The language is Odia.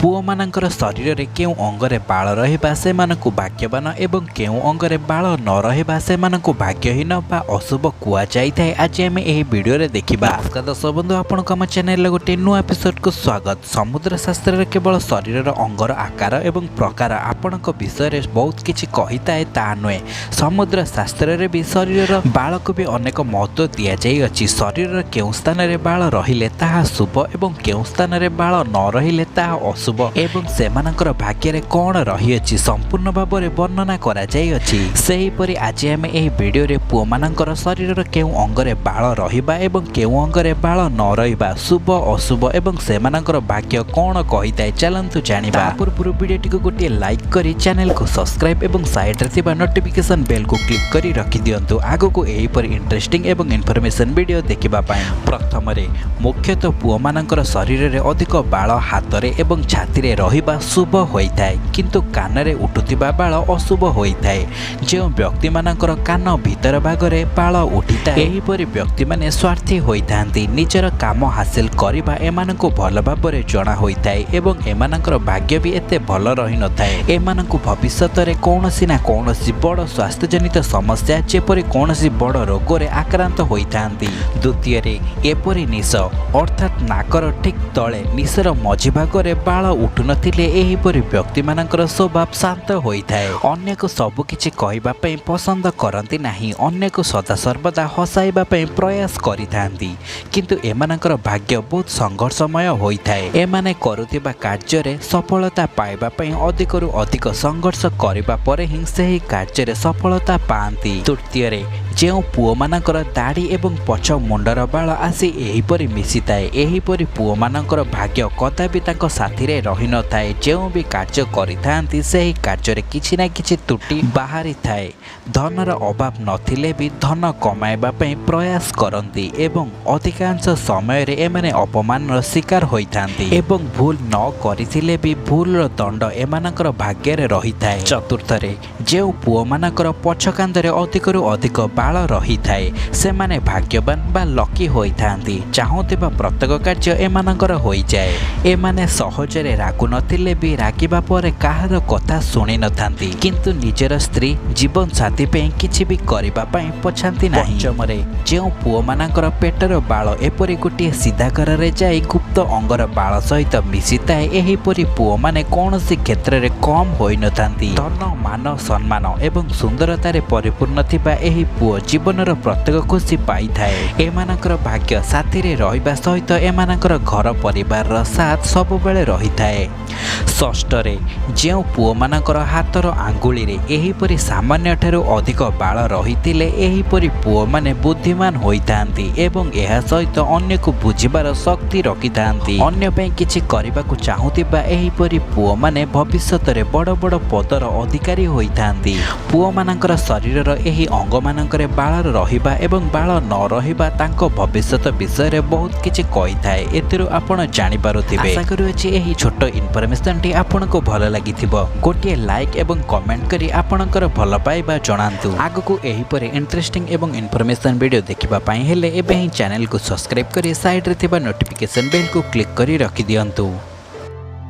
ପୁଅମାନଙ୍କର ଶରୀରରେ କେଉଁ ଅଙ୍ଗରେ ବାଳ ରହିବା ସେମାନଙ୍କୁ ଭାଗ୍ୟବାନ ଏବଂ କେଉଁ ଅଙ୍ଗରେ ବାଳ ନ ରହିବା ସେମାନଙ୍କୁ ଭାଗ୍ୟହୀନ ବା ଅଶୁଭ କୁହାଯାଇଥାଏ, ଆଜି ଆମେ ଏହି ଭିଡ଼ିଓରେ ଦେଖିବା। ନମସ୍କାର ଦର୍ଶକ ବନ୍ଧୁ, ଆପଣଙ୍କୁ ଆମ ଚ୍ୟାନେଲର ଗୋଟିଏ ନୂଆ ଏପିସୋଡକୁ ସ୍ୱାଗତ। ସମୁଦ୍ର ଶାସ୍ତ୍ରରେ କେବଳ ଶରୀରର ଅଙ୍ଗର ଆକାର ଏବଂ ପ୍ରକାର ଆପଣଙ୍କ ବିଷୟରେ ବହୁତ କିଛି କହିଥାଏ ତାହା ନୁହେଁ, ସମୁଦ୍ର ଶାସ୍ତ୍ରରେ ବି ଶରୀରର ବାଳକୁ ବି ଅନେକ ମହତ୍ତ୍ୱ ଦିଆଯାଇଅଛି। ଶରୀରର କେଉଁ ସ୍ଥାନରେ ବାଳ ରହିଲେ ତାହା ଶୁଭ ଏବଂ କେଉଁ ସ୍ଥାନରେ ବାଳ ନ ରହିଲେ ତାହା ଅଶୁଭ ଏବଂ ସେମାନଙ୍କର ଭାଗ୍ୟରେ କ'ଣ ରହିଅଛି ସମ୍ପୂର୍ଣ୍ଣ ଭାବରେ ବର୍ଣ୍ଣନା କରାଯାଇଅଛି। ସେହିପରି ଆଜି ଆମେ ଏହି ଭିଡ଼ିଓରେ ପୁଅମାନଙ୍କର ଶରୀରର କେଉଁ ଅଙ୍ଗରେ ବାଳ ରହିବା ଏବଂ କେଉଁ ଅଙ୍ଗରେ ବାଳ ନ ରହିବା ଶୁଭ ଅଶୁଭ ଏବଂ ସେମାନଙ୍କର ଭାଗ୍ୟ କ'ଣ କହିଥାଏ, ଚାଲନ୍ତୁ ଜାଣିବା। ତା ପୂର୍ବରୁ ଭିଡ଼ିଓଟିକୁ ଗୋଟିଏ ଲାଇକ୍ କରି ଚ୍ୟାନେଲକୁ ସବସ୍କ୍ରାଇବ୍ ଏବଂ ସାଇଡ଼୍ରେ ଥିବା ନୋଟିଫିକେସନ୍ ବେଲ୍କୁ କ୍ଲିକ୍ କରି ରଖିଦିଅନ୍ତୁ ଆଗକୁ ଏହିପରି ଇଣ୍ଟରେଷ୍ଟିଂ ଏବଂ ଇନଫର୍ମେସନ୍ ଭିଡ଼ିଓ ଦେଖିବା ପାଇଁ। ପ୍ରଥମରେ, ମୁଖ୍ୟତଃ ପୁଅମାନଙ୍କର ଶରୀରରେ ଅଧିକ ବାଳ ହାତରେ ଏବଂ ଛାତିରେ ରହିବା ଶୁଭ ହୋଇଥାଏ, କିନ୍ତୁ କାନରେ ଉଠୁଥିବା ବାଳ ଅଶୁଭ ହୋଇଥାଏ। ଯେଉଁ ବ୍ୟକ୍ତିମାନଙ୍କର କାନ ଭିତର ଭାଗରେ ବାଳ ଉଠିଥାଏ, ଏହିପରି ବ୍ୟକ୍ତିମାନେ ସ୍ୱାର୍ଥୀ ହୋଇଥାନ୍ତି। ନିଜର କାମ ହାସିଲ କରିବା ଏମାନଙ୍କୁ ଭଲ ଭାବରେ ଜଣା ହୋଇଥାଏ ଏବଂ ଏମାନଙ୍କର ଭାଗ୍ୟ ବି ଏତେ ଭଲ ରହିନଥାଏ। ଏମାନଙ୍କୁ ଭବିଷ୍ୟତରେ କୌଣସି ନା କୌଣସି ବଡ଼ ସ୍ୱାସ୍ଥ୍ୟଜନିତ ସମସ୍ୟା, ଯେପରି କୌଣସି ବଡ଼ ରୋଗରେ ଆକ୍ରାନ୍ତ ହୋଇଥାନ୍ତି। ଦ୍ୱିତୀୟରେ, ଏପରି ନିଶ ଅର୍ଥାତ୍ ନାକର ଠିକ୍ ତଳେ ନିଶର ମଝି ଭାଗରେ ବାଳ ଉଠୁନଥିଲେ ଏହିପରି ବ୍ୟକ୍ତିମାନଙ୍କର ସ୍ୱଭାବ ଶାନ୍ତ ହୋଇଥାଏ। ଅନ୍ୟକୁ ସବୁ କିଛି କହିବା ପାଇଁ ପସନ୍ଦ କରନ୍ତି ନାହିଁ, ଅନ୍ୟକୁ ସଦାସର୍ବଦା ହସାଇବା ପାଇଁ ପ୍ରୟାସ କରିଥାନ୍ତି, କିନ୍ତୁ ଏମାନଙ୍କର ଭାଗ୍ୟ ବହୁତ ସଂଘର୍ଷମୟ ହୋଇଥାଏ। ଏମାନେ କରୁଥିବା କାର୍ଯ୍ୟରେ ସଫଳତା ପାଇବା ପାଇଁ ଅଧିକରୁ ଅଧିକ ସଂଘର୍ଷ କରିବା ପରେ ହିଁ ସେହି କାର୍ଯ୍ୟରେ ସଫଳତା ପାଆନ୍ତି। ତୃତୀୟରେ, ଯେଉଁ ପୁଅମାନଙ୍କର ଦାଢ଼ି ଏବଂ ପଛ ମୁଣ୍ଡର ବାଳ ଆସି ଏହିପରି ମିଶିଥାଏ, ଏହିପରି ପୁଅମାନଙ୍କର ଭାଗ୍ୟ କଦାପି ତାଙ୍କ ସାଥିରେ ରହିନଥାଏ। ଯେଉଁ ବି କାର୍ଯ୍ୟ କରିଥାନ୍ତି ସେହି କାର୍ଯ୍ୟରେ କିଛି ନା କିଛି ତ୍ରୁଟି ବାହାରିଥାଏ। ଧନର ଅଭାବ ନଥିଲେ ବି ଧନ କମାଇବା ପାଇଁ ପ୍ରୟାସ କରନ୍ତି ଏବଂ ଅଧିକାଂଶ ସମୟରେ ଏମାନେ ଅପମାନର ଶିକାର ହୋଇଥାନ୍ତି ଏବଂ ଭୁଲ ନ କରିଥିଲେ ବି ଭୁଲର ଦଣ୍ଡ ଏମାନଙ୍କର ଭାଗ୍ୟରେ ରହିଥାଏ। ଚତୁର୍ଥରେ, ଯେଉଁ ପୁଅମାନଙ୍କର ପଛ କାନ୍ଧରେ ଅଧିକରୁ ଅଧିକ ବାଳ ରହିଥାଏ ସେମାନେ ଭାଗ୍ୟବାନ ବା ଲକି ହୋଇଥାନ୍ତି। ଚାହୁଁଥିବା ପ୍ରତ୍ୟେକ କାର୍ଯ୍ୟ ଏମାନଙ୍କର ହୋଇଯାଏ। ଏମାନେ ସହଜରେ ରାଗୁନଥିଲେ ବି ରାଗିବା ପରେ କାହାର କଥା ଶୁଣିନଥାନ୍ତି, କିନ୍ତୁ ନିଜର ସ୍ତ୍ରୀ ଜୀବନ ସାଥୀ ପାଇଁ କିଛି ବି କରିବା ପାଇଁ ପଛାନ୍ତି ନାହିଁ। ପଞ୍ଚମରେ, ଯେଉଁ ପୁଅମାନଙ୍କର ପେଟର ବାଳ ଏପରି ଗୋଟିଏ ସିଧା ଗାରରେ ଯାଇ ଗୁପ୍ତ ଅଙ୍ଗର ବାଳ ସହିତ ମିଶିଥାଏ, ଏହିପରି ପୁଅମାନେ କୌଣସି କ୍ଷେତ୍ରରେ କମ୍ ହୋଇନଥାନ୍ତି। ଧନ, ମାନ, ସମ୍ମାନ ଏବଂ ସୁନ୍ଦରତାରେ ପରିପୂର୍ଣ୍ଣ ଥିବା ଏହି ପୁଅ ଜୀବନର ପ୍ରତ୍ୟେକ ଖୁସି ପାଇଥାଏ। ଏମାନଙ୍କର ଭାଗ୍ୟ ସାଥିରେ ରହିବା ସହିତ ଏମାନଙ୍କର ଘର ପରିବାରର ସାଥ ସବୁବେଳେ ରହିଥାଏ। ଷଷ୍ଠରେ, ଯେଉଁ ପୁଅମାନଙ୍କର ହାତର ଆଙ୍ଗୁଳିରେ ଏହିପରି ସାମାନ୍ୟ ଠାରୁ ଅଧିକ ବାଳ ରହିଥିଲେ ଏହିପରି ପୁଅମାନେ ବୁଦ୍ଧିମାନ ହୋଇଥାନ୍ତି ଏବଂ ଏହା ସହିତ ଅନ୍ୟକୁ ବୁଝିବାର ଶକ୍ତି ରଖିଥାନ୍ତି। ଅନ୍ୟ ପାଇଁ କିଛି କରିବାକୁ ଚାହୁଁଥିବା ଏହିପରି ପୁଅମାନେ ଭବିଷ୍ୟତରେ ବଡ଼ ବଡ଼ ପଦର ଅଧିକାରୀ ହୋଇଥାନ୍ତି। ପୁଅମାନଙ୍କର ଶରୀରର ଏହି ଅଙ୍ଗମାନଙ୍କରେ ବାଳ ରହିବା ଏବଂ ବାଳ ନ ରହିବା ତାଙ୍କ ଭବିଷ୍ୟତ ବିଷୟରେ ବହୁତ କିଛି କହିଥାଏ। ଏଥିରୁ ଆପଣ ଜାଣିପାରୁଥିବେ। ଆଶା କରୁଅଛି ଏହି ଛୋଟ ଇନଫର୍ମେସନଟି ଆପଣଙ୍କୁ ଭଲ ଲାଗିଥିବ। ଗୋଟିଏ ଲାଇକ୍ ଏବଂ କମେଣ୍ଟ କରି ଆପଣଙ୍କର ଭଲ ପାଇବା ଜଣାନ୍ତୁ। ଆଗକୁ ଏହିପରି ଇଣ୍ଟରେଷ୍ଟିଂ ଏବଂ ଇନଫର୍ମେସନ ଭିଡ଼ିଓ ଦେଖିବା ପାଇଁ ହେଲେ ଏବେ ହିଁ ଚ୍ୟାନେଲକୁ ସବସ୍କ୍ରାଇବ୍ କରି ସାଇଡ଼୍ରେ ଥିବା ନୋଟିଫିକେସନ୍ ବେଲ୍କୁ କ୍ଲିକ୍ କରି ରଖିଦିଅନ୍ତୁ।